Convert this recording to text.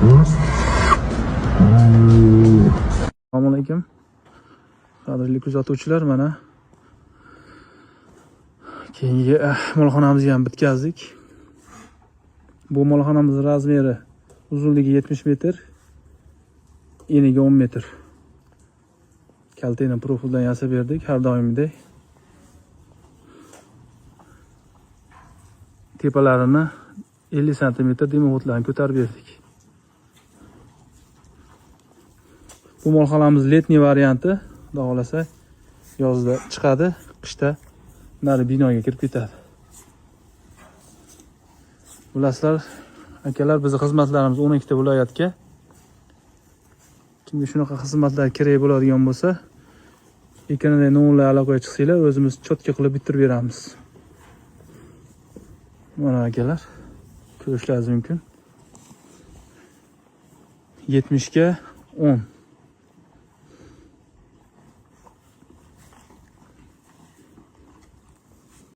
Assalomu alaykum. Qadrli kuzatuvchilar, mana keyingi molxonamizni ham bitkazdik. Bu molxonamiz razmeri, uzunligi 70 metr, eniga 10 metr. Kaltena profildan yasab berdik har doimgidek. Tepalarini 50 santimetr dimoxodlarni ko'tarib berdik. Bu molxonamiz letniy varianti, xudo xohlasa yozda chiqadi, qishda nari binoga kirib ketadi. Bilasizlar, akalar, bizni xizmatlarimiz 12 ta viloyatga. Kimga shunaqa xizmatlar kerak bo'ladigan bo'lsa, ekrandagi nomerlar aloqaga chiqsanglar, o'zimiz чётко qilib bitirib beramiz. Mana akalar, ko'rishlaringiz mumkin. 70 ga 10.